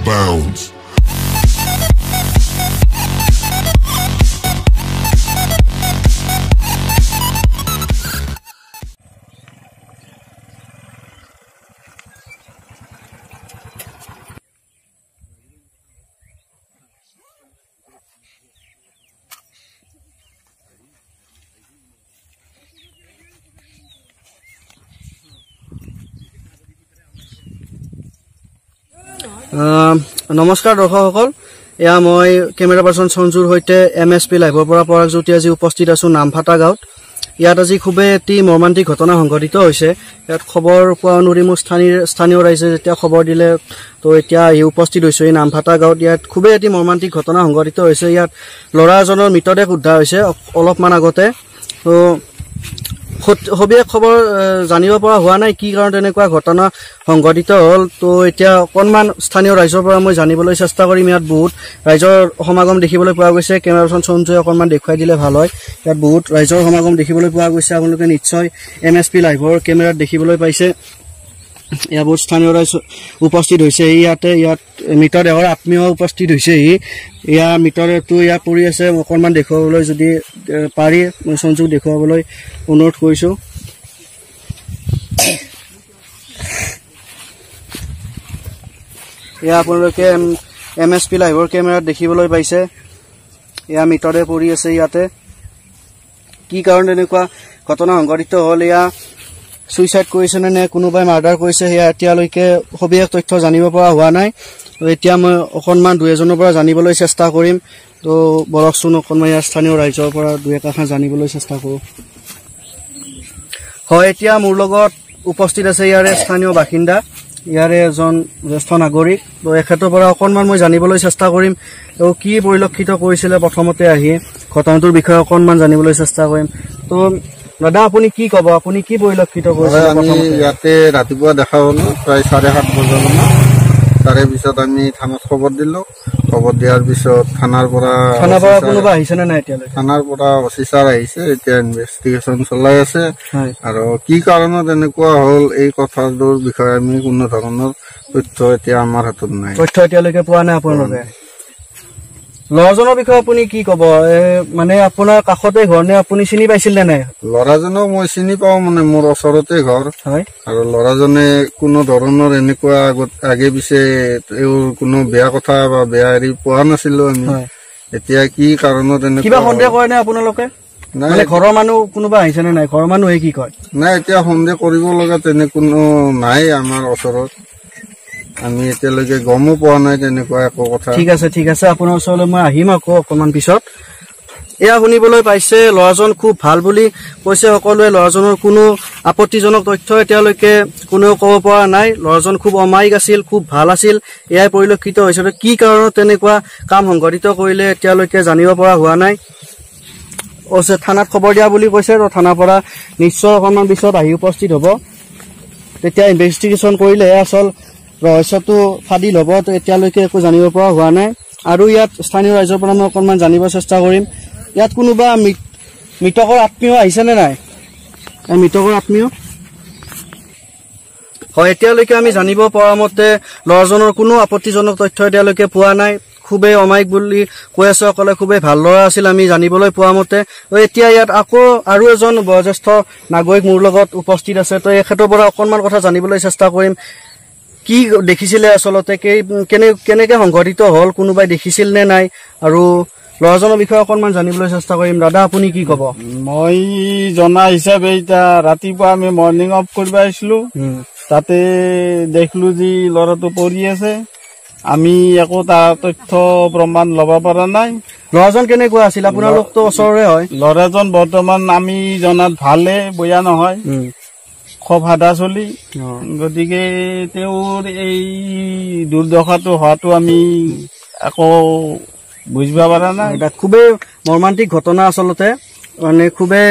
bounds. নমস্কাৰ দৰ্শকসকল, এয়া মই কেমেৰা পাৰ্চন সঞ্জুৰ সৈতে এম এছ পি লাইভৰ পৰা পৰাগজ্যোতি আজি উপস্থিত আছোঁ নামফাটা গাঁৱত। ইয়াত আজি খুবেই এটি মৰ্মান্তিক ঘটনা সংঘটিত হৈছে। ইয়াত খবৰ পোৱা অনুসৰি মোক স্থানীয় ৰাইজে যেতিয়া খবৰ দিলে, তো এতিয়া আহি উপস্থিত হৈছোঁ এই নামফাটা গাঁৱত। ইয়াত খুবেই এটি মৰ্মান্তিক ঘটনা সংঘটিত হৈছে। ইয়াত ল'ৰা এজনৰ মৃতদেহ উদ্ধাৰ হৈছে অলপমান আগতে। তো সবিশেষ খবৰ জানিব পৰা হোৱা নাই কি কাৰণত এনেকুৱা ঘটনা সংঘটিত হ'ল। তো এতিয়া অকণমান স্থানীয় ৰাইজৰ পৰা মই জানিবলৈ চেষ্টা কৰিম। ইয়াত বহুত ৰাইজৰ সমাগম দেখিবলৈ পোৱা গৈছে। কেমেৰা পাৰ্চন সঞ্জয়ে অকণমান দেখুৱাই দিলে ভাল হয়। ইয়াত বহুত ৰাইজৰ সমাগম দেখিবলৈ পোৱা গৈছে। আপোনালোকে নিশ্চয় এম এছ পি লাইভৰ কেমেৰাত দেখিবলৈ পাইছে। ইয়াত বহুত স্থানীয় ৰাইজ উপস্থিত হৈছে। ইয়াতে ইয়াত মৃতদেহৰ আত্মীয় উপস্থিত হৈছে। ইয়াৰ মৃতদেহটো ইয়াত পৰি আছে। অকণমান দেখুৱাবলৈ যদি পাৰি মই সঞ্জুক দেখুৱাবলৈ অনুৰোধ কৰিছোঁ। এয়া আপোনালোকে এম এছ পি লাইভৰ কেমেৰাত দেখিবলৈ পাইছে। এয়া মৃতদেহ পৰি আছে ইয়াতে। কি কাৰণত এনেকুৱা ঘটনা সংঘটিত হ'ল, এয়া চুইচাইড কৰিছে নে কোনোবাই মাৰ্ডাৰ কৰিছে, সেয়া এতিয়ালৈকে সবিশেষ তথ্য জানিব পৰা হোৱা নাই। এতিয়া মই অকণমান দুই এজনৰ পৰা জানিবলৈ চেষ্টা কৰিম। তো বলকচোন অকণমান ইয়াৰ স্থানীয় ৰাইজৰ পৰা দুই একাষাৰ জানিবলৈ চেষ্টা কৰোঁ। হয়, এতিয়া মোৰ লগত উপস্থিত আছে ইয়াৰে স্থানীয় বাসিন্দা, ইয়াৰে এজন জ্যেষ্ঠ নাগৰিক। তো এখেতৰ পৰা অকণমান মই জানিবলৈ চেষ্টা কৰিম তেওঁ কি পৰিলক্ষিত কৰিছিলে প্ৰথমতে আহি, ঘটনাটোৰ বিষয়ে অকণমান জানিবলৈ চেষ্টা কৰিম। তো দাদা, আপুনি কি ক'ব, আপুনি কি পৰিলক্ষিত কৰিছিলে? আমি ইয়াতে ৰাতিপুৱা দেখা পালো প্ৰায় 7:30 বজাত। তাৰে পিছত আমি থানাত খবৰ দিলো। খবৰ দিয়াৰ পিছত থানাৰ পৰা কোনোবা আহিছে নে নাই এতিয়ালৈকে? থানাৰ পৰা অফিচাৰ আহিছে, এতিয়া ইনভেষ্টিগেশ্যন চলাই আছে। আৰু কি কাৰণত এনেকুৱা হ'ল এই কথাটোৰ বিষয়ে আমি কোনো ধৰণৰ তথ্য এতিয়া আমাৰ হাতত নাই। তথ্য এতিয়ালৈকে পোৱা নাই আপোনালোকে। ল'ৰাজনৰ বিষয়ে আপুনি কি ক'ব? মানে আপোনাৰ কাষতে ঘৰ নে, আপুনি চিনি পাইছিল নে নাই? ল'ৰাজনক মই চিনি পাওঁ, মানে মোৰ ওচৰতে ঘৰ। আৰু ল'ৰাজনে কোনো ধৰণৰ এনেকুৱা আগে পিছে তেওঁৰ কোনো বেয়া কথা বা বেয়া হেৰি পোৱা নাছিলো আমি। এতিয়া কি কাৰণত এনেকুৱা কিবা সন্দেহ কৰে নে আপোনালোকে? মানে ঘৰৰ মানুহ কোনোবা আহিছে নে নাই? ঘৰৰ মানুহে কি কয়? নাই, এতিয়া সন্দেহ কৰিব লগা তেনে কোনো নাই আমাৰ ওচৰত। আমি এতিয়ালৈকে গমো পোৱা নাই তেনেকুৱা একো কথা। ঠিক আছে, ঠিক আছে, আপোনাৰ ওচৰলৈ মই আহিম আকৌ অকণমান পিছত। এয়া শুনিবলৈ পাইছে ল'ৰাজন খুব ভাল বুলি কৈছে সকলোৱে। ল'ৰাজনৰ কোনো আপত্তিজনক তথ্য এতিয়ালৈকে কোনেও ক'ব পৰা নাই। ল'ৰাজন খুব অমায়িক আছিল, খুব ভাল আছিল, এয়াই পৰিলক্ষিত হৈছে। কি কাৰণত তেনেকুৱা কাম সংঘটিত কৰিলে এতিয়ালৈকে জানিব পৰা হোৱা নাই। থানাত খবৰ দিয়া বুলি কৈছে, তো থানাৰ পৰা নিশ্চয় অকণমান পিছত আহি উপস্থিত হ'ব। তেতিয়া ইনভেষ্টিগেশ্যন কৰিলেহে আচল ৰহস্যটো ফাদিল হ'ব। তো এতিয়ালৈকে একো জানিব পৰা হোৱা নাই। আৰু ইয়াত স্থানীয় ৰাইজৰ পৰা মই অকণমান জানিব চেষ্টা কৰিম। ইয়াত কোনোবা মৃতকৰ আত্মীয় আহিছে নে নাই? মৃতকৰ আত্মীয়? হয়, এতিয়ালৈকে আমি জানিব পৰা মতে ল'ৰাজনৰ কোনো আপত্তিজনক তথ্য এতিয়ালৈকে পোৱা নাই। খুবেই অমায়িক বুলি কৈ আছে সকলোৱে, খুবেই ভাল ল'ৰা আছিল আমি জানিবলৈ পোৱা মতে। এতিয়া ইয়াত আকৌ আৰু এজন বয়োজ্যেষ্ঠ নাগৰিক মোৰ লগত উপস্থিত আছে। তো এখেতৰ পৰা অকণমান কথা জানিবলৈ চেষ্টা কৰিম। কি দেখিছিলে আচলতে, কেনেকে সংঘটিত হ'ল, কোনোবাই দেখিছিল নে নাই, আৰু ল'ৰাজনৰ বিষয়ে অকণমান জানিবলৈ চেষ্টা কৰিম। দাদা, আপুনি কি ক'ব? মই জনা হিচাপে এতিয়া ৰাতিপুৱা আমি মৰ্ণিং ৱাক কৰিব আহিছিলো, তাতে দেখিলো যে ল'ৰাটো পৰি আছে। আমি একো তাৰ তথ্য প্ৰমাণ ল'ব পৰা নাই। ল'ৰাজন কেনেকুৱা আছিল? আপোনালোকতো ওচৰৰে হয়। ল'ৰাজন বৰ্তমান আমি জনাত ভালে, বেয়া নহয়, খুব সাদা চলি। গতিকে তেওঁৰ এই দুৰ্দশাটো হোৱাটো আমি আকৌ বুজিব পৰা নাই। এটা খুবেই মৰ্মান্তিক ঘটনা আচলতে, মানে খুবেই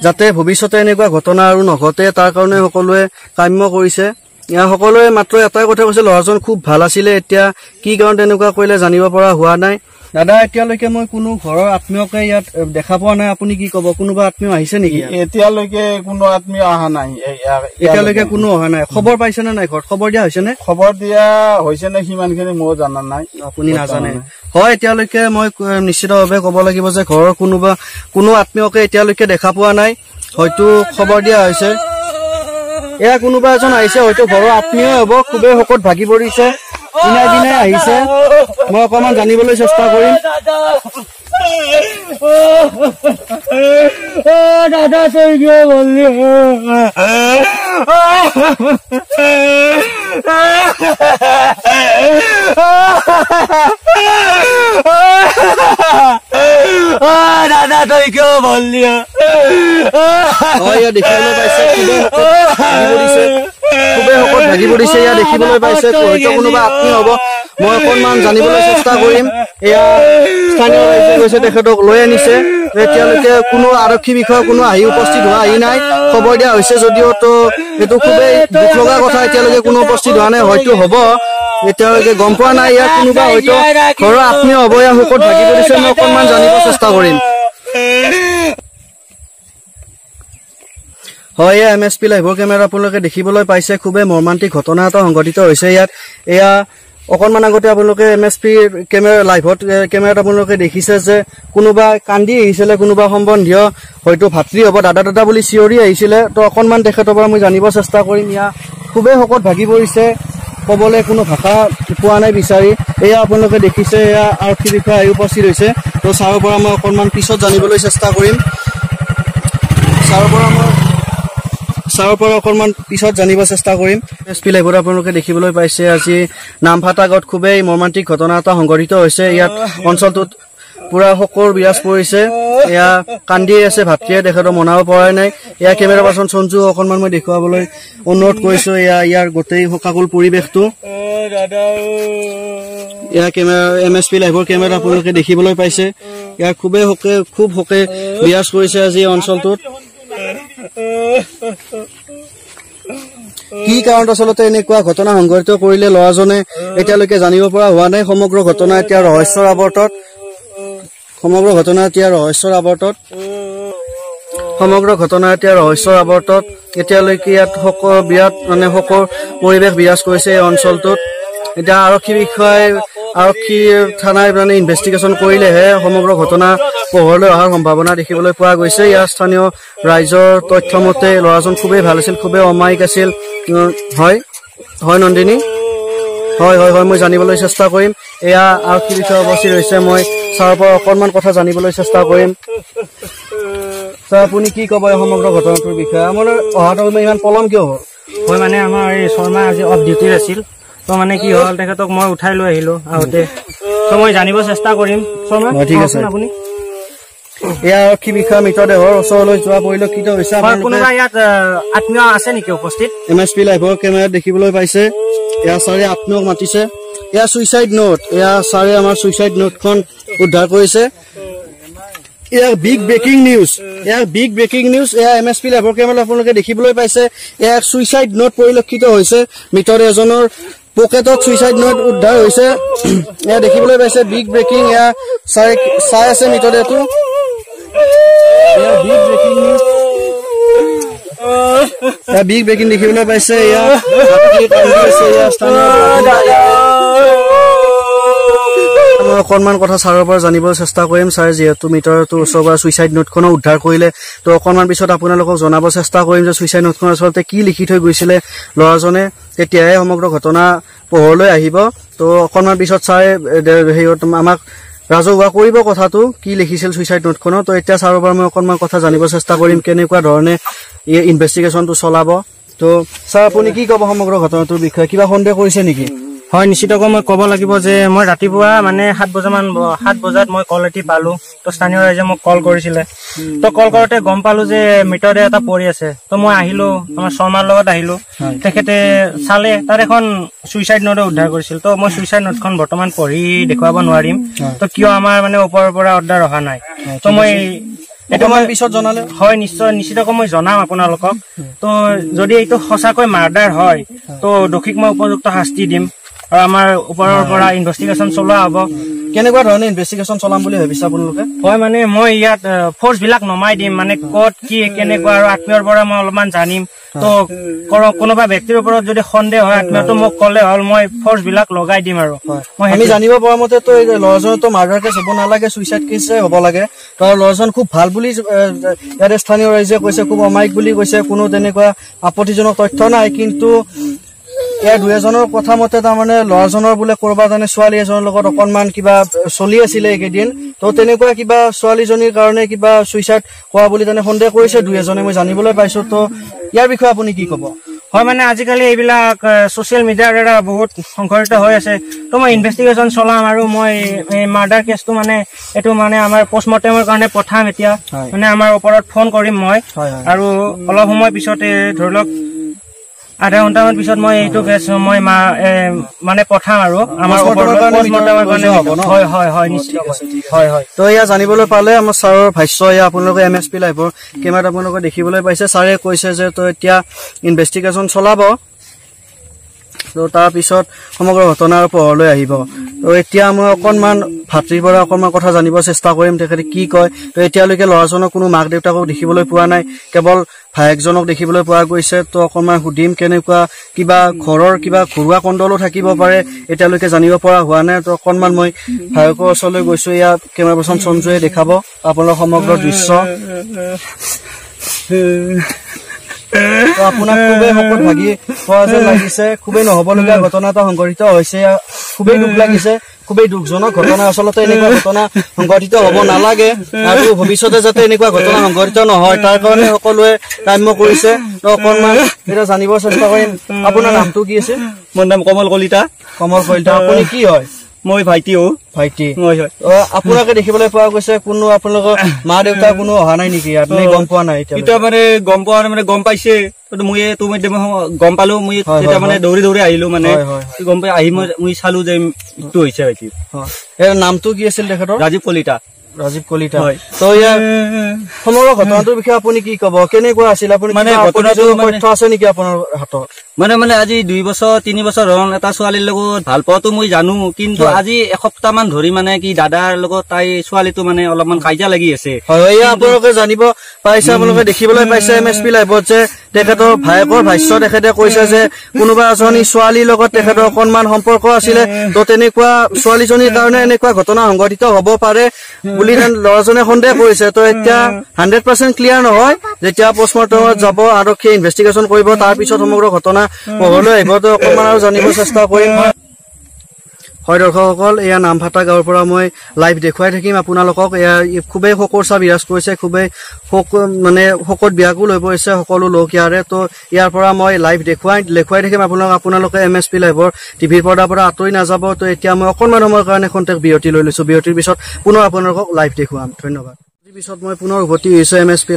যাতে ভৱিষ্যতে এনেকুৱা ঘটনা আৰু নঘটে তাৰ কাৰণে সকলোৱে কাম্য কৰিছে। ইয়াৰ সকলোৱে মাত্ৰ এটাই কথা কৈছে, ল'ৰাজন খুব ভাল আছিলে, এতিয়া কি কাৰণত এনেকুৱা কৰিলে জানিব পৰা হোৱা নাই। দাদা, এতিয়ালৈকে মই কোনো ঘৰৰ আত্মীয়কে ইয়াত দেখা পোৱা নাই, আপুনি কি ক'ব? কোনোবা আত্মীয় আহিছে নেকি? এতিয়ালৈকে কোনো আত্মীয় অহা নাই। এতিয়ালৈকে কোনো অহা নাই। খবৰ পাইছে নে নাই? ঘৰত খবৰ দিয়া হৈছে নে? খবৰ দিয়া হৈছে নে সিমানখিনি ময়ো জানা নাই। আপুনি নাজানে? হয়, এতিয়ালৈকে মই নিশ্চিতভাৱে ক'ব লাগিব যে ঘৰৰ কোনো আত্মীয়কে এতিয়ালৈকে দেখা পোৱা নাই। হয়তো খবৰ দিয়া হৈছে। এয়া কোনোবা এজন আহিছে, হয়তো ঘৰৰ আত্মীয় হ'ব। খুবেই শোকত ভাগি পৰিছে, দিনাই দিনাই আহিছে। মই অকণমান জানিবলৈ চেষ্টা কৰিম। দাদা তই কিয় বললি? দাদা তই কিয় বললি? হয়, দেখিবলৈ পাইছে খুবেই শোকত ভাগি পৰিছে। এয়া দেখিবলৈ পাইছে, হয়তো কোনোবা আত্মীয় হ'ব। মই অকণমান জানিবলৈ চেষ্টা কৰিম। এয়া স্থানীয় ৰাইজে গৈছে, তেখেতক লৈ আনিছে। এতিয়ালৈকে কোনো আৰক্ষী বিষয়া কোনো আহি উপস্থিত হোৱা আহি নাই। খবৰ দিয়া হৈছে যদিও তো এইটো খুবেই দুখ লগা কথা, এতিয়ালৈকে কোনো উপস্থিত হোৱা নাই। হয়তো হ'ব, এতিয়ালৈকে গম পোৱা নাই। ইয়াত কোনোবা হয়তো ঘৰৰ আত্মীয় হ'ব। ইয়াৰ শোকত ভাগি পৰিছে। মই অকণমান জানিব চেষ্টা কৰিম। হয়, এয়া এম এছ পি লাইভৰ কেমেৰা আপোনালোকে দেখিবলৈ পাইছে। খুবেই মৰ্মান্তিক ঘটনা এটা সংঘটিত হৈছে ইয়াত। এয়া অকণমান আগতে আপোনালোকে এম এছ পি কেমেৰা লাইভত কেমেৰাত আপোনালোকে দেখিছে যে কোনোবা কান্দি আহিছিলে, কোনোবা সম্বন্ধীয় হয়তো ভাতৃ হ'ব, দাদা দাদা বুলি চিঞৰি আহিছিলে। তো অকণমান তেখেতৰ পৰা মই জানিব চেষ্টা কৰিম। ইয়াৰ খুবেই শোকত ভাগি পৰিছে, ক'বলৈ কোনো ভাষা পোৱা নাই বিচাৰি। এয়া আপোনালোকে দেখিছে, এয়া আৰক্ষী বিষয়া আহি উপস্থিত হৈছে। তো ছাৰৰ পৰা মই অকণমান পিছত জানিবলৈ চেষ্টা কৰিম। ছাৰৰ পৰা অকণমান পিছত জানিব চেষ্টা কৰিম। এছ পি লাইভত আপোনালোকে দেখিবলৈ পাইছে আজি নামফাটা গাঁৱত খুবেই মৰ্মান্তিক ঘটনা এটা সংঘটিত হৈছে। ইয়াত অঞ্চলটোত পুৰা শোকৰ বিৰাজ পৰিছে। এয়া কান্দি আছে ভাতৃয়ে, তেখেতক মনাব পৰাই নাই। এয়া কেমেৰা পাৰ্চন সঞ্জু অকণমান মই দেখুৱাবলৈ অনুৰোধ কৰিছো। এয়া ইয়াৰ গোটেই শোকাকুল পৰিৱেশটো। এয়া কেমেৰা এম এছ পি লাইভৰ কেমেৰা আপোনালোকে দেখিবলৈ পাইছে। ইয়াৰ খুবেই খুব শোকে বিৰাজ কৰিছে আজি অঞ্চলটোত। কি কাৰণত আচলতে এনেকুৱা ঘটনা সংঘটিত কৰিলে ল'ৰাজনে এতিয়ালৈকে জানিব পৰা হোৱা নাই। সমগ্ৰ ঘটনা এতিয়া ৰহস্যৰ আৱৰ্তত। সমগ্ৰ ঘটনা এতিয়া ৰহস্যৰ আৱৰ্তত। সমগ্ৰ ঘটনা এতিয়া ৰহস্যৰ আৱৰ্তত। এতিয়ালৈকে ইয়াত বিৰাট মানে শোকৰ পৰিৱেশ বিৰাজ কৰিছে এই অঞ্চলটোত। এতিয়া আৰক্ষী বিষয়াই আৰক্ষী থানাই মানে ইনভেষ্টিগেশ্যন কৰিলেহে সমগ্ৰ ঘটনা পোহৰলৈ অহাৰ সম্ভাৱনা দেখিবলৈ পোৱা গৈছে। ইয়াৰ স্থানীয় ৰাইজৰ তথ্য মতে ল'ৰাজন খুবেই ভাল আছিল, খুবেই অমায়িক আছিল। হয় হয় নন্দিনী, হয় হয় হয়, মই জানিবলৈ চেষ্টা কৰিম। এয়া আৰক্ষী বিষয়া উপস্থিত হৈছে, মই ছাৰৰ পৰা অকণমান কথা জানিবলৈ চেষ্টা কৰিম। ছাৰ, আপুনি কি ক'ব এই সমগ্ৰ ঘটনাটোৰ বিষয়ে? আমাৰ অহাটো ইমান পলম কিয় হ'ল? হয়, মানে আমাৰ এই শৰ্মা আজি অফ ডিউটিত আছিল। তো মানে কি হ'ল, তেখেতক মই উঠাই লৈ আহিলো আহোঁতে। তো মই জানিব চেষ্টা কৰিম। শৰ্মা, ঠিক আছে আপুনি। এয়া আৰক্ষী বিষয়া মৃতদেহৰ ওচৰলৈ যোৱা পৰিলক্ষিত হৈছে। কোনোবা ইয়াত আত্মীয় আছে নেকি উপস্থিত? এম এছ পি লাইভৰ কেমেৰাত দেখিবলৈ পাইছে। এয়া ছাৰে আত্মীয়ক মাতিছে। এয়া চুইচাইড নোট, এয়া ছাৰে আমাৰ চুইচাইড নোটখন উদ্ধাৰ কৰিছে। এয়া বিগ ব্ৰেকিং নিউজ, এয়া বিগ ব্ৰেকিং নিউজ। এয়া এম এছ পি লাইভৰ কেমেৰাত আপোনালোকে দেখিবলৈ পাইছে। এয়া চুইচাইড নোট পৰিলক্ষিত হৈছে। মৃতদেহজনৰ পকেটত চুইচাইড নোট উদ্ধাৰ হৈছে। এয়া দেখিবলৈ পাইছে বিগ ব্ৰেকিং। এয়া চাই আছে মৃতদেহটো। এয়া বিগ ব্ৰেকিং নিউজ, এয়া বিগ ব্ৰেকিং দেখিবলৈ পাইছে। এয়া স্থানীয় মই অকণমান কথা ছাৰৰ পৰা জানিব চেষ্টা কৰিম। ছাৰে যিহেতু মৃতদেহটোৰ ওচৰৰ পৰা চুইচাইড নোটখনো উদ্ধাৰ কৰিলে, তো অকণমান পিছত আপোনালোকক জনাব চেষ্টা কৰিম যে চুইচাইড নোটখন আচলতে কি লিখি থৈ গৈছিলে ল'ৰাজনে। তেতিয়াহে সমগ্ৰ ঘটনা পোহৰলৈ আহিব। তো অকণমান পিছত ছাৰে সেই আমাক ৰাজহুৱা কৰিব কথাটো, কি লিখিছিল চুইচাইড নোটখনত। তো এতিয়া ছাৰৰ পৰা মই অকণমান কথা জানিব চেষ্টা কৰিম, কেনেকুৱা ধৰণে এই ইনভেষ্টিগেশ্যনটো চলাব। তো ছাৰ, আপুনি কি ক'ব সমগ্ৰ ঘটনাটোৰ বিষয়ে? কিবা সন্দেহ কৰিছে নেকি? হয়, নিশ্চিতকৈ মই ক'ব লাগিব যে মই ৰাতিপুৱা মানে 7 বজাত মই কল এটি পালো। তো স্থানীয় ৰাইজে মোক কল কৰিছিলে। তো কল কৰোঁতে গম পালো যে মৃতদেহ এটা পৰি আছে। তো মই আহিলো, আমাৰ শৰ্মাৰ লগত আহিলো। তেখেতে চালে, তাত এখন চুইচাইড নোটো উদ্ধাৰ কৰিছিল। তো মই চুইচাইড নোটখন বৰ্তমান পঢ়ি দেখুৱাব নোৱাৰিম। তো কিয় আমাৰ মানে ওপৰৰ পৰা অৰ্ডাৰ অহা নাই। তো মই এইটো মই পিছত জনালে। হয়, নিশ্চয় নিশ্চিতকৈ মই জনাম আপোনালোকক। তো যদি এইটো সঁচাকৈ মাৰ্ডাৰ হয়, তো দোষীক মই উপযুক্ত শাস্তি দিম আৰু আমাৰ ওপৰৰ পৰা ইনভেষ্টিগেশ্যন চলোৱা হ'ব। কেনেকুৱা ধৰণে ইনভেষ্টিগেশ্যন চলাম বুলি ভাবিছে আপোনালোকে? হয়, মানে মই ইয়াত ফৰ্চ বিলাক নমাই দিম, মানে ক'ত কি কেনেকুৱা আৰু আত্মীয়ৰ পৰা মই অলপমান জানিম। তো কোনোবা ব্যক্তিৰ ওপৰত যদি সন্দেহ হয় আত্মীয়টো মোক ক'লে হ'ল, মই ফৰ্চ বিলাক লগাই দিম। আৰু আমি জানিব পৰা মতে তো ল'ৰাজনতো মাৰ্ডাৰ কেছ হ'ব নালাগে, চুইচাইড কেছে হ'ব লাগে। তো ল'ৰাজন খুব ভাল বুলি ইয়াতে স্থানীয় ৰাইজে কৈছে, খুব অমায়িক বুলি কৈছে, কোনো তেনেকুৱা আপত্তিজনক তথ্য নাই। কিন্তু ইয়াৰ দুই এজনৰ কথা মতে তাৰমানে ল'ৰাজনৰ বোলে ক'ৰবাত মানে ছোৱালী এজনৰ লগত অকণমান কিবা চলি আছিলে এইকেইদিন, তো তেনেকুৱা কিবা ছোৱালীজনীৰ কাৰণে কিবা চুইচাইড কৰা বুলি তেনে সন্দেহ কৰিছে দুই এজনে, মই জানিবলৈ পাইছো। তো ইয়াৰ বিষয়ে আপুনি কি ক'ব? হয়, মানে আজিকালি এইবিলাক ছচিয়েল মিডিয়াৰ দ্বাৰা বহুত সংঘটিত হৈ আছে। তো মই ইনভেষ্টিগেশ্যন চলাম আৰু মই এই মাৰ্ডাৰ কেছটো মানে এইটো মানে আমাৰ পষ্টমৰ্টেমৰ কাৰণে পঠাম। এতিয়া মানে আমাৰ ওপৰত ফোন কৰিম মই, আৰু অলপ সময় পিছতে ধৰি লওক আধা ঘণ্টামান পিছত মই এইটো কেছ মই মানে পঠাম আৰু আমাৰ হয় হয় হয় নিশ্চয় হয় হয়। তো এয়া জানিবলৈ পালে আমাৰ ছাৰৰ ভাষ্য, এয়া আপোনালোকে এম এছ পি লাইভৰ কেমেৰাত আপোনালোকে দেখিবলৈ পাইছে। ছাৰে কৈছে যে তো এতিয়া ইনভেষ্টিগেশ্যন চলাব, তো তাৰপিছত সমগ্ৰ ঘটনাৰ পোহৰলৈ আহিব। তো এতিয়া মই অকণমান ভাতৃৰ পৰা অকণমান কথা জানিব চেষ্টা কৰিম, তেখেতে কি কয়। তো এতিয়ালৈকে ল'ৰাজনৰ কোনো মাক দেউতাকক দেখিবলৈ পোৱা নাই, কেৱল ভায়েকজনক দেখিবলৈ পোৱা গৈছে। তো অকণমান সুধিম কেনেকুৱা কিবা ঘৰৰ কিবা ঘৰুৱা কন্দলো থাকিব পাৰে, এতিয়ালৈকে জানিব পৰা হোৱা নাই। তো অকণমান মই ভায়েকৰ ওচৰলৈ গৈছো, ইয়াত কেমেৰা পাৰ্চন সঞ্জয়ে দেখাব আপোনালোক সমগ্ৰ দৃশ্য। আপোনাক খুবেই শকত ভাগি পোৱা যেন লাগিছে, খুবেই নহ'বলগীয়া ঘটনা এটা সংঘটিত হৈছে, খুবেই দুখ লাগিছে, খুবেই দুখজনক ঘটনা। আচলতে এনেকুৱা ঘটনা সংঘটিত হ'ব নালাগে আৰু ভৱিষ্যতে যাতে এনেকুৱা ঘটনা সংঘটিত নহয় তাৰ কাৰণে সকলোৱে কাম্য কৰিছে। তো অকণমান এতিয়া জানিব চেষ্টা কৰিম, আপোনাৰ নামটো কি আছিল? মোৰ নাম কমল কলিতা। কমল কলিতা, আপুনি কি হয়? মই ভাইটি। ভাইটি, আপোনাকে দেখিবলৈ পোৱা গৈছে, কোনো আপোনালোকৰ মা দেউতা কোনো অহা নাই নেকি ইয়াত? গম পোৱা নাই এতিয়া, মানে গম পোৱা নাই, মানে গম পাইছে মই তুমি গম পালো, মই তেতিয়া মানে দৌৰি দৌৰি আহিলো, মানে গম পাই আহি মই চালো যে মৃত্যু হৈছে ভাইটি। নামটো কি আছিল তেখেতৰ? ৰাজীৱ কলিতা। ৰাজীৱ কলিতা। তো ইয়াৰ সমগ্ৰ ঘটনাটোৰ বিষয়ে আপুনি কি কব? কেনেকুৱা আছিল? আপুনি মানে তথ্য আছে নেকি আপোনাৰ হাতত? মানে মানে আজি 2 বছৰ 3 বছৰ হ'ল এটা ছোৱালীৰ লগত ভাল পোৱাটো মই জানো, কিন্তু আজি এসপ্তাহ মান ধৰি মানে কি দাদাৰ লগত তাই ছোৱালীটো মানে অলপমান কাজিয়া লাগি আছে। হয়, এয়া আপোনালোকে জানিব পাইছে, আপোনালোকে দেখিবলৈ পাইছে এম এছ পি লাইভত যে তেখেতৰ ভায়েকৰ ভাষ্য, তেখেতে কৈছে যে কোনোবা এজনী ছোৱালীৰ লগত তেখেতৰ অকণমান সম্পৰ্ক আছিলে, তো তেনেকুৱা ছোৱালীজনীৰ কাৰণে এনেকুৱা ঘটনা সংঘটিত হ'ব পাৰে বুলি ল'ৰাজনে সন্দেহ কৰিছে। তো এতিয়া 100% ক্লিয়াৰ নহয়, যেতিয়া পষ্টমৰ্টমত যাব আৰক্ষীয়ে ইনভেষ্টিগেশ্যন কৰিব তাৰপিছত সমগ্ৰ ঘটনা পোহৰলৈ আহিব। তো অকণমান আৰু জানিব চেষ্টা কৰিম। হয় দৰ্শকসকল, এয়া নামফাটা গাঁৱৰ পৰা মই লাইভ দেখুৱাই থাকিম আপোনালোকক। এয়া খুবেই শোকৰ চাপ বিৰাজ কৰিছে, খুবেই শোক মানে শোকত ব্যাকুল হৈ পৰিছে সকলো লোক ইয়াৰে। তো ইয়াৰ পৰা মই লাইভ দেখুৱাই থাকিম আপোনালোক। আপোনালোকে এম এছ পি লাইভৰ টিভিৰ পৰ্দাৰ পৰা আঁতৰি নাযাব। তো এতিয়া মই অকণমান সময়ৰ কাৰণে খন্তেক বিৰতি লৈ লৈছোঁ, বিৰতিৰ পিছত পুনৰ আপোনালোকক লাইভ দেখুৱাম। ধন্যবাদ। পিছত মই পুনৰ উভতি আহিছোঁ এম এছ পি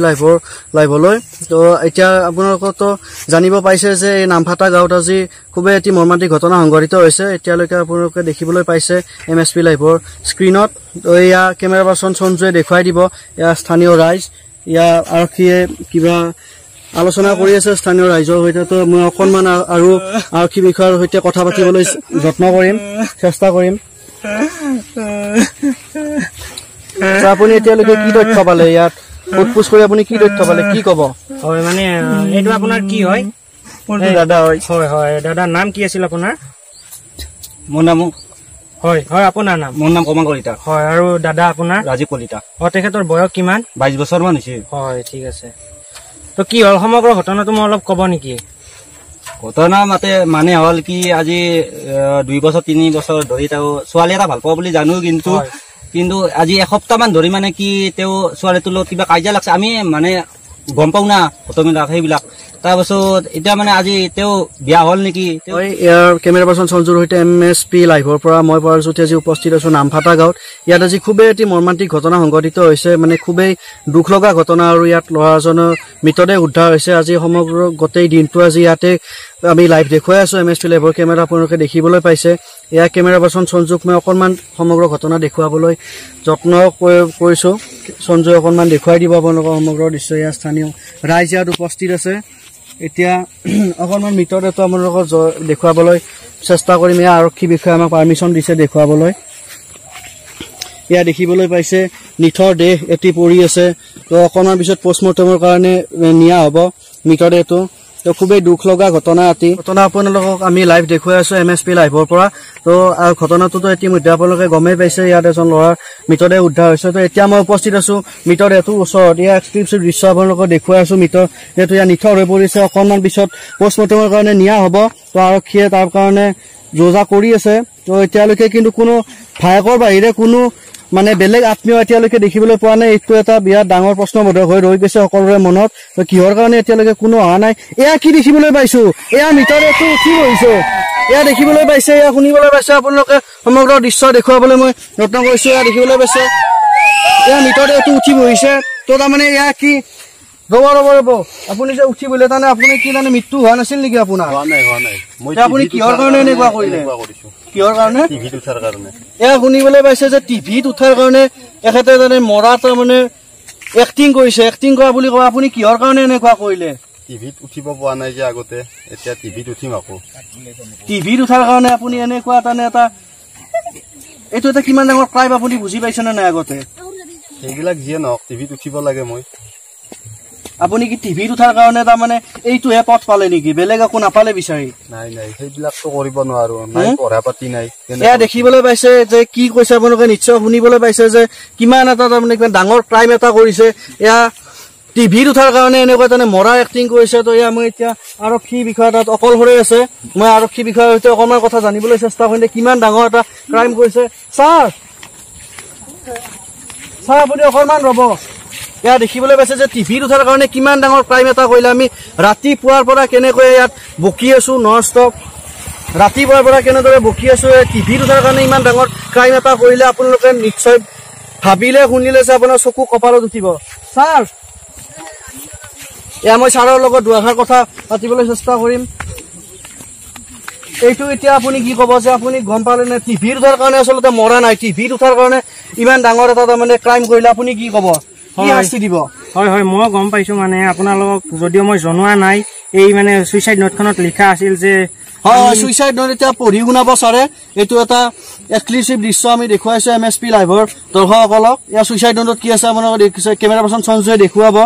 লাইভলৈ। তো এতিয়া আপোনালোকতো জানিব পাইছে যে এই নামফাটা গাঁৱত আজি খুবেই এটি মৰ্মান্তিক ঘটনা সংঘটিত হৈছে। এতিয়ালৈকে আপোনালোকে দেখিবলৈ পাইছে এম এছ পি লাইভৰ স্ক্ৰীণত। তো এয়া কেমেৰা পাৰ্চন সঞ্জুৱে দেখুৱাই দিব। এয়া স্থানীয় ৰাইজ, ইয়াৰ আৰক্ষীয়ে কিবা আলোচনা কৰি আছে স্থানীয় ৰাইজৰ সৈতে। তো মই অকণমান আৰু আৰক্ষী বিষয়াৰ সৈতে কথা পাতিবলৈ যত্ন কৰিম, চেষ্টা কৰিম। আপুনি এতিয়ালৈকে কি তথ্য পালে? ইয়াত সোধ পোছ কৰি আপুনি কি তথ্য পালে, কি কব? হয়, মানে এইটো আপোনাৰ কি হয়? দাদা হয়। হয় হয়, দাদাৰ নাম কি আছিল আপোনাৰ? মোৰ নাম হয় হয় আপোনাৰ নাম? মোৰ নাম কমল কলিতা। হয়, আৰু দাদা আপোনাৰ? ৰাজীৱ কলিতা। অ, তেখেতৰ বয়স কিমান? 22 বছৰ মান হৈছে। হয়, ঠিক আছে। তো কি হ'ল সমগ্ৰ ঘটনাটো মই অলপ কব নেকি? ঘটনা মানে হ'ল কি, আজি 2 বছৰ 3 বছৰ ধৰি তেওঁ ছোৱালী এটা ভাল পোৱা বুলি জানো, কিন্তু কিন্তু আজি এসপ্তাহ মান ধৰি মানে কি তেওঁ ছোৱালীটোৰ লগত কিবা কাজিয়া লাগছে, আমি মানে গম পাওঁ না ঘটনাবিলাক সেইবিলাক। তাৰপাছত এতিয়া মানে আজি তেওঁ বিয়া হ'ল নেকি। ইয়াৰ কেমেৰা পাৰ্চন সঞ্জুৰ সৈতে এম এছ পি লাইভৰ পৰা মই পৰাজ্যোতি আজি উপস্থিত আছো নামফাটা গাঁৱত। ইয়াত আজি খুবেই এটি মৰ্মান্তিক ঘটনা সংঘটিত হৈছে, মানে খুবেই দুখ লগা ঘটনা। আৰু ইয়াত ল'ৰাজনৰ মৃতদেহ উদ্ধাৰ হৈছে। আজি সমগ্ৰ গোটেই দিনটো আজি ইয়াতে আমি লাইভ দেখুৱাই আছো। এম এছ পি লাইভৰ কেমেৰা আপোনালোকে দেখিবলৈ পাইছে। এয়া কেমেৰা পাৰ্চন সঞ্জুক মই অকণমান সমগ্ৰ ঘটনা দেখুৱাবলৈ যত্ন কৰিছোঁ। সঞ্জুৱে অকণমান দেখুৱাই দিব আপোনালোকৰ সমগ্ৰ দৃশ্য। ইয়াৰ স্থানীয় ৰাইজ ইয়াত উপস্থিত আছে। এতিয়া অকণমান মৃতদেহটো আপোনালোকক দেখুৱাবলৈ চেষ্টা কৰিম। এয়া আৰক্ষী বিষয়ে আমাক পাৰ্মিশ্যন দিছে দেখুৱাবলৈ। এয়া দেখিবলৈ পাইছে নিথৰ দেহ এটি পৰি আছে। তো অকণমান পিছত পষ্টমৰ্টমৰ কাৰণে নিয়া হ'ব মৃতদেহটো। তো খুবেই দুখ লগা ঘটনা এটি ঘটনা আপোনালোকক আমি লাইভ দেখুৱাই আছো এম এছ পি লাইভৰ পৰা। তো ঘটনাটোতো ইতিমধ্যে আপোনালোকে গমেই পাইছে, ইয়াত এজন ল'ৰাৰ মৃতদেহ উদ্ধাৰ হৈছে। তো এতিয়া মই উপস্থিত আছো মৃতদেহটোৰ ওচৰত। ইয়াৰ এক্সক্লুচিভ দৃশ্য আপোনালোকক দেখুৱাই আছো। মৃতদেহটো ইয়াত নিথৰ হৈ পৰিছে। অকণমান পিছত পষ্টমৰ্টমৰ কাৰণে নিয়া হ'ব। তো আৰক্ষীয়ে তাৰ কাৰণে যোজা কৰি আছে। তো এতিয়ালৈকে কিন্তু কোনো ভায়েকৰ বাহিৰে কোনো মানে বেলেগ আত্মীয় এতিয়ালৈকে দেখিবলৈ পোৱা নাই। এইটো এটা বিৰাট ডাঙৰ প্ৰশ্নবোধক হৈ ৰৈ গৈছে সকলোৰে মনত। তো কিহৰ কাৰণে এতিয়ালৈকে কোনো অহা নাই? এয়া কি দেখিবলৈ পাইছো, এয়া মৃতদেহটো উঠি বহিছে। এয়া দেখিবলৈ পাইছে, এয়া শুনিবলৈ পাইছে আপোনালোকে। সমগ্ৰ দৃশ্য দেখুৱাবলৈ মই যত্ন কৰিছো। এয়া দেখিবলৈ পাইছে, এয়া মৃতদেহটো উঠি বহিছে। তো তাৰমানে এয়া কি, ৰ'ব ৰ'ব ৰ'ব, আপুনি যে উঠি বহিলে তাৰমানে আপুনি কি তাৰমানে মৃত্যু হোৱা নাছিল নেকি আপোনাৰ? আপুনি কিহৰ কাৰণে এনেকুৱা কৰিলে? কিহৰ কাৰণে? এয়া শুনিবলৈ পাইছে যে টিভিত উঠাৰ কাৰণে এখেতে তাৰমানে মৰা তাৰমানে এক্টিং কৰিছে। এক্টিং কৰা বুলি কয়। আপুনি কিহৰ কাৰণে এনেকুৱা কৰিলে? টিভিত উঠিব পোৱা নাই যে আগতে, এতিয়া টিভিত উঠিম আকৌ। টিভিত উঠাৰ কাৰণে আপুনি এনেকুৱা তাৰমানে এটা, এইটো এটা কিমান ডাঙৰ ক্ৰাইম আপুনি বুজি পাইছেনে নাই আগতে? সেইবিলাক যিয়ে নহওক টিভিত উঠিব লাগে। মই আপুনি কি টিভিত উঠাৰ কাৰণে তাৰমানে এইটোহে পথ পালে নেকি? বেলেগ একো নাপালে বিচাৰি? নাই নাই, সেইবিলাকতো কৰিব নোৱাৰো, নাই পঢ়া পাতি নাই। এয়া দেখিবলৈ পাইছে যে কি কৈছে আপোনালোকে নিশ্চয় শুনিবলৈ পাইছে যে কিমান এটা তাৰমানে কিমান ডাঙৰ ক্ৰাইম এটা কৰিছে। এয়া টিভিত উঠাৰ কাৰণে এনেকুৱা তাৰমানে মৰা এক্টিং কৰিছে। তো এয়া মই এতিয়া আৰক্ষী বিষয়া তাত অকলশৰে আছে। মই আৰক্ষী বিষয়াৰ সৈতে অকণমান কথা জানিবলৈ চেষ্টা কৰিম কিমান ডাঙৰ এটা ক্ৰাইম কৰিছে। ছাৰ ছাৰ আপুনি অকণমান ৰ'ব। এয়া দেখিবলৈ পাইছে যে টিভিত উঠাৰ কাৰণে কিমান ডাঙৰ ক্ৰাইম এটা কৰিলে। আমি ৰাতিপুৱাৰ পৰা কেনেকৈ ইয়াত বকি আছো নন ষ্টপ, ৰাতিপুৱাৰ পৰা কেনেদৰে বকি আছো। টিভিত উঠাৰ কাৰণে ইমান ডাঙৰ ক্ৰাইম এটা কৰিলে আপোনালোকে নিশ্চয় ভাবিলে শুনিলে যে আপোনাৰ চকু কপালত উঠিব। ছাৰ, এয়া মই ছাৰৰ লগত দুআষাৰ কথা পাতিবলৈ চেষ্টা কৰিম। এইটো এতিয়া আপুনি কি ক'ব যে আপুনি গম পালে নে টিভিত উঠাৰ কাৰণে আচলতে মৰা নাই, টিভিত উঠাৰ কাৰণে ইমান ডাঙৰ এটা তাৰমানে ক্ৰাইম কৰিলে, আপুনি কি ক'ব? হয় হয়, মই গম পাইছো। মানে আপোনালোকক যদিও মই জনোৱা নাই, এই মানে চুইচাইড নোটখনত লিখা আছিল যে হয় চুইচাইড নোট এতিয়া পঢ়ি শুনাব ছাৰে। এইটো এটা এক্সক্লুচিভ দৃশ্য আমি দেখুৱাইছো এম এছ পি লাইভৰ দৰ্শকসকলক। ইয়াৰ চুইচাইড নোটত কি আছে আপোনালোকে দেখিছে, কেমেৰা পাৰ্চন সঞ্জয়ে দেখুৱাব।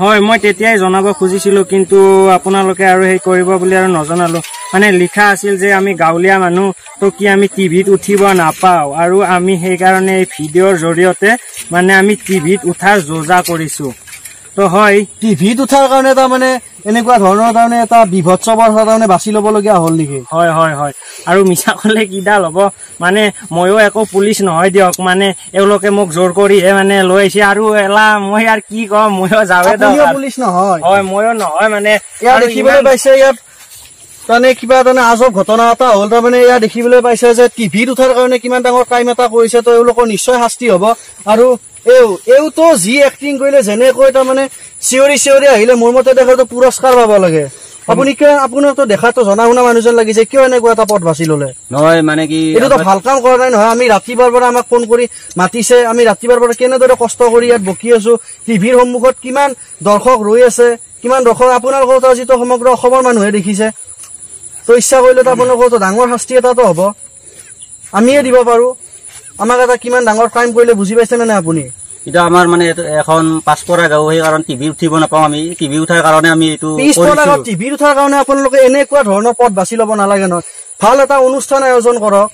হয়, মই তেতিয়াই জনাব খুজিছিলো, কিন্তু আপোনালোকে আৰু সেই কৰিব বুলি আৰু নজনালো। মানে লিখা আছিল যে আমি গাঁৱলীয়া মানুহ, তো কি আমি টিভিত উঠিব নাপাওঁ, আৰু আমি সেইকাৰণে এই ভিডিঅ'ৰ জৰিয়তে মানে আমি টিভিত উঠাৰ যোজা কৰিছো। তো হয়, টিভিত উঠাৰ কাৰণে তাৰমানে এনেকুৱা ধৰণৰ তাৰমানে এটা বিভৎস তাৰমানে বাছি ল'বলগীয়া হ'ল নেকি? হয় হয় হয়, আৰু মিছা ক'লে কিডাল হ'ব, মানে ময়ো একো পুলিচ নহয় দিয়ক, মানে এওঁলোকে মোক জোৰ কৰিহে মানে লৈ আহিছে। আৰু এলা মই আৰু কি ক'ম, ময়ো যাওঁৱে পুলিচ নহয়। হয়, ময়ো নহয়। মানে ইয়াত দেখিবলৈ পাইছে ইয়াত তাৰমানে কিবা তাৰমানে আজব ঘটনা এটা হ'ল। তাৰমানে ইয়াত দেখিবলৈ পাইছে যে টিভিত উঠাৰ কাৰণে কিমান ডাঙৰ ক্ৰাইম এটা কৰিছে। তো এওঁলোকৰ নিশ্চয় শাস্তি হ'ব। আৰু এওঁতো যি এক্টিং কৰিলে, যেনেকৈ তাৰমানে চিঞৰি চিঞৰি আহিলে, মোৰ মতে দেখাটো পুৰস্কাৰ পাব লাগে। আপুনি কিয়, আপোনাৰতো দেখাটো জনা শুনা মানুহজন লাগিছে, কিয় এনেকুৱা এটা পথ বাছি ললে? নহয় মানে কি, এইটোতো ভাল কাম কৰা নাই নহয়। আমি ৰাতিপুৱাৰ পৰা আমাক ফোন কৰি মাতিছে, আমি ৰাতিপুৱাৰ পৰা কেনেদৰে কষ্ট কৰি ইয়াত বকি আছো। টিভিৰ সন্মুখত কিমান দৰ্শক ৰৈ আছে, কিমান দৰ্শক আপোনালোকৰ আজিতো সমগ্ৰ অসমৰ মানুহে দেখিছে। তো ইচ্ছা কৰিলেতো আপোনালোকৰতো ডাঙৰ শাস্তি এটাতো হ'ব, আমিয়ে দিব পাৰো। আমাক এটা কিমান ডাঙৰ ক্ৰাইম কৰিলে বুজি পাইছেনে নাই আপুনি? এতিয়া আমাৰ মানে এখন পাছপৰা গাঁও, সেইকাৰণে টিভি উঠিব নাপাওঁ আমি। টিভি উঠাৰ কাৰণে আমি এইটো টিভিত উঠাৰ কাৰণে আপোনালোকে এনেকুৱা ধৰণৰ পথ বাছি ল'ব নালাগে নহয়। ভাল এটা অনুষ্ঠান আয়োজন কৰক,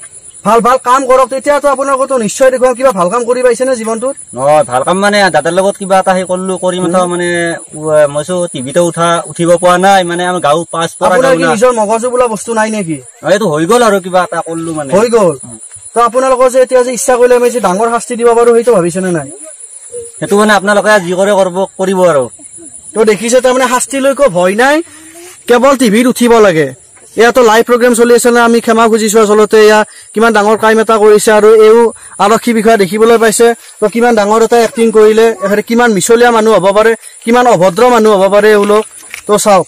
ভাল ভাল কাম কৰক, তেতিয়াতো আপোনালোকতো নিশ্চয় দেখুৱাম কিবা ভাল কাম কৰি পাইছেনে জীৱনটোত? নহয়, ভাল কাম মানে দাদাৰ লগত কিবা এটা সেই কৰিলো, কৰি মানে মই টিভিতে উঠিব পৰা নাই, মানে আমাৰ গাঁও পাছপৰা গাঁও। নিজৰ মগজু বোলা বস্তু নাই নেকি? এইটো হৈ গ'ল আৰু কিবা এটা কৰিলো মানে হৈ গ'ল। তো আপোনালোকৰ যে এতিয়া যে ইচ্ছা কৰিলে আমি যে ডাঙৰ শাস্তি দিব পাৰো, সেইটো ভাবিছেনে নাই? সেইটো মানে আপোনালোকে যি কৰে কৰিব আৰু। তো দেখিছে তাৰমানে শাস্তিলৈকো ভয় নাই, কেৱল টিভিত উঠিব লাগে। ইয়াতো লাইভ প্ৰগ্ৰেম চলি আছে না, আমি ক্ষমা খুজিছো। আচলতে এয়া কিমান ডাঙৰ ক্ৰাইম এটা কৰিছে, আৰু এও আৰক্ষী বিষয়া দেখিবলৈ পাইছে তো কিমান ডাঙৰ এটা এক্টিং কৰিলে। এখেতে কিমান মিছলীয়া মানুহ হ'ব পাৰে, কিমান অভদ্ৰ মানুহ হ'ব পাৰে এওঁলোক। তো চাওক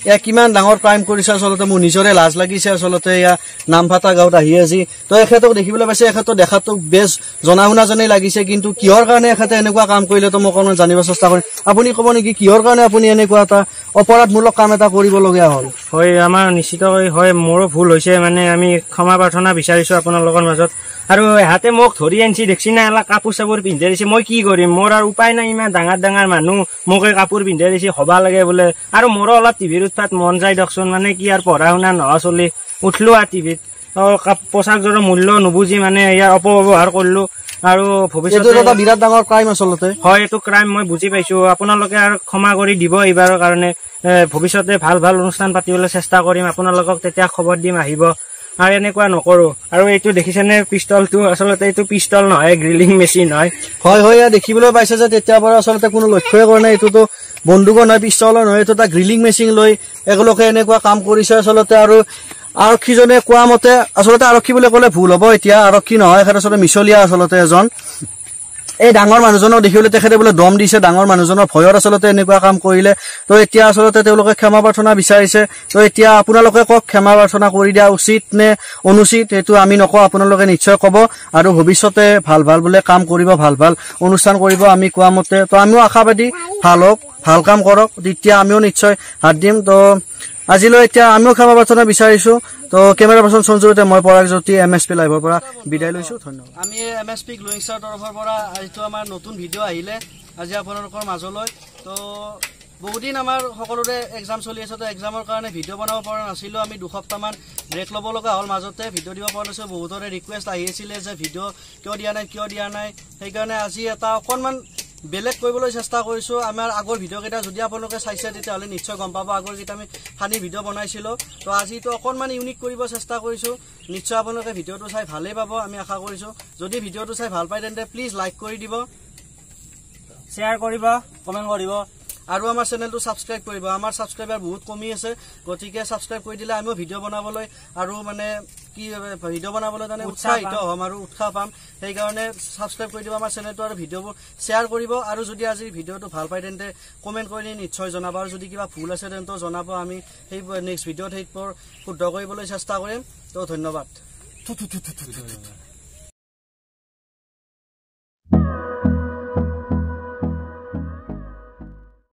এয়া কিমান ডাঙৰ ক্ৰাইম কৰিছে। আচলতে মোৰ নিজৰে লাজ লাগিছে আচলতে এয়া নামফাটা গাঁৱত আহি আজি। তো এখেতক দেখিবলৈ পাইছে, এখেতক দেখাটো বেছ জনা শুনাজনেই লাগিছে, কিন্তু কিহৰ কাৰণে এখেতে এনেকুৱা কাম কৰিলে তো মই অকণমান জানিব চেষ্টা কৰিম। আপুনি ক'ব নেকি কিহৰ কাৰণে আপুনি এনেকুৱা এটা অপৰাধমূলক কাম এটা কৰিবলগীয়া হ'ল? হয়, আমাৰ নিশ্চিতকৈ হয়, মোৰো ভুল হৈছে, মানে আমি ক্ষমা প্ৰাৰ্থনা বিচাৰিছো আপোনালোকৰ মাজত। আৰু এহাতে মোক ধৰি আনিছি, দেখছি না এলা কাপোৰ চাপোৰ পিন্ধাই দিছে। মই কি কৰিম, মোৰ আৰু উপায় নাই, ইমান ডাঙৰ ডাঙৰ মানুহ মোক এই কাপোৰ পিন্ধাই দিছে, হবা লাগে বোলে। আৰু মোৰো অলপ টিভিৰ উৎপাত মন যায় দিয়কচোন, মানে কি আৰু পঢ়া শুনা নহা চলি উঠলো আৰু টিভিত পোচাকযোৰৰ মূল্য নুবুজি মানে ইয়াৰ অপব্যৱহাৰ কৰিলো। আৰু ভৱিষ্যতে এটা বিৰাট ডাঙৰ ক্ৰাইম আচলতে হয়, এইটো ক্ৰাইম মই বুজি পাইছো। আপোনালোকে আৰু ক্ষমা কৰি দিব এইবাৰৰ কাৰণে। ভৱিষ্যতে ভাল ভাল অনুষ্ঠান পাতিবলৈ চেষ্টা কৰিম, আপোনালোকক তেতিয়া খবৰ দিম, আহিব। আৰু এনেকুৱা নকৰো। আৰু এইটো দেখিছেনে পিষ্টলটো, আচলতে এইটো পিষ্টল নহয়, গ্ৰিলিং মেচিন হয়। হয় হয়, ইয়াত দেখিবলৈ পাইছে যে তেতিয়াৰ পৰা আচলতে কোনো লক্ষ্যই কৰা নাই। এইটোতো বন্দুকো নহয়, পিষ্টলো নহয়, এইটো এটা গ্ৰিলিং মেচিন লৈ এওঁলোকে এনেকুৱা কাম কৰিছে আচলতে। আৰু আৰক্ষীজনে কোৱা মতে, আচলতে আৰক্ষী বুলি ক'লে ভুল হ'ব, এতিয়া আৰক্ষী নহয়, এখেত আচলতে মিছলীয়া আচলতে এজন। এই ডাঙৰ মানুহজনক দেখিবলৈ তেখেতে বোলে দম দিছে, ডাঙৰ মানুহজনৰ ভয়ত আচলতে এনেকুৱা কাম কৰিলে। তো এতিয়া আচলতে তেওঁলোকে ক্ষমা প্ৰাৰ্থনা বিচাৰিছে। তো এতিয়া আপোনালোকে কওক, ক্ষমা প্ৰাৰ্থনা কৰি দিয়া উচিত নে অনুচিত, সেইটো আমি নকওঁ, আপোনালোকে নিশ্চয় ক'ব। আৰু ভৱিষ্যতে ভাল ভাল বোলে কাম কৰিব, ভাল ভাল অনুষ্ঠান কৰিব আমি কোৱা মতে। তো আমিও আশাবাদী, ভাল হওক, ভাল কাম কৰক, তেতিয়া আমিও নিশ্চয় হাত দিম। তো আজিলৈ এতিয়া আমিও ক্ষমা প্ৰাৰ্থনা বিচাৰিছো। তো কেমেৰা পাৰ্চন সঞ্জুৰতে মই পৰাগ জ্যোতি, MSP লাইভৰ পৰা বিদায় লৈছো, ধন্যবাদ। আমি MSP glowing ষ্টাৰ তৰফৰ পৰা এইটো আমাৰ নতুন ভিডিঅ' আহিলে আজি আপোনালোকৰ মাজলৈ। তো বহুদিন আমাৰ সকলোৰে এক্সাম চলি আছে, তো এক্সামৰ কাৰণে ভিডিঅ' বনাব পৰা নাছিলোঁ। আমি 2 সপ্তাহমান ব্ৰেক ল'ব লগা হ'ল, মাজতে ভিডিঅ' দিব পৰা নাছিলোঁ। বহুতৰে ৰিকুৱেষ্ট আহি আছিলে যে ভিডিঅ' কিয় দিয়া নাই, কিয় দিয়া নাই। সেইকাৰণে আজি এটা অকণমান বেলেগ কৰিবলৈ চেষ্টা কৰিছোঁ। আমাৰ আগৰ ভিডিঅ'কেইটা যদি আপোনালোকে চাইছে তেতিয়াহ'লে নিশ্চয় গম পাব, আগৰ যিটো আমি ফানি ভিডিঅ' বনাইছিলোঁ। তো আজিতো অকণমান ইউনিক কৰিব চেষ্টা কৰিছোঁ। নিশ্চয় আপোনালোকে ভিডিঅ'টো চাই ভালেই পাব আমি আশা কৰিছোঁ। যদি ভিডিঅ'টো চাই ভাল পায় তেন্তে প্লিজ লাইক কৰি দিব, শ্বেয়াৰ কৰিব, কমেণ্ট কৰিব আৰু আমাৰ চেনেলটো ছাবস্ক্ৰাইব কৰিব। আমাৰ ছাবস্ক্ৰাইবাৰ বহুত কমি আছে, গতিকে ছাবস্ক্ৰাইব কৰি দিলে আমিও ভিডিঅ' বনাবলৈ আৰু মানে কি ভিডিঅ' বনাবলৈ তাৰমানে উৎসাহিত হ'ম আৰু উৎসাহ পাম। সেইকাৰণে ছাবস্ক্ৰাইব কৰি দিব আমাৰ চেনেলটো আৰু ভিডিঅ'বোৰ শ্বেয়াৰ কৰিব। আৰু যদি আজি ভিডিঅ'টো ভাল পায় তেন্তে কমেণ্ট কৰি নিশ্চয় জনাব, আৰু যদি কিবা ভুল আছে তেন্তে জনাব, আমি সেই নেক্সট ভিডিঅ'ত সেইবোৰ শুদ্ধ কৰিবলৈ চেষ্টা কৰিম। তো ধন্যবাদ।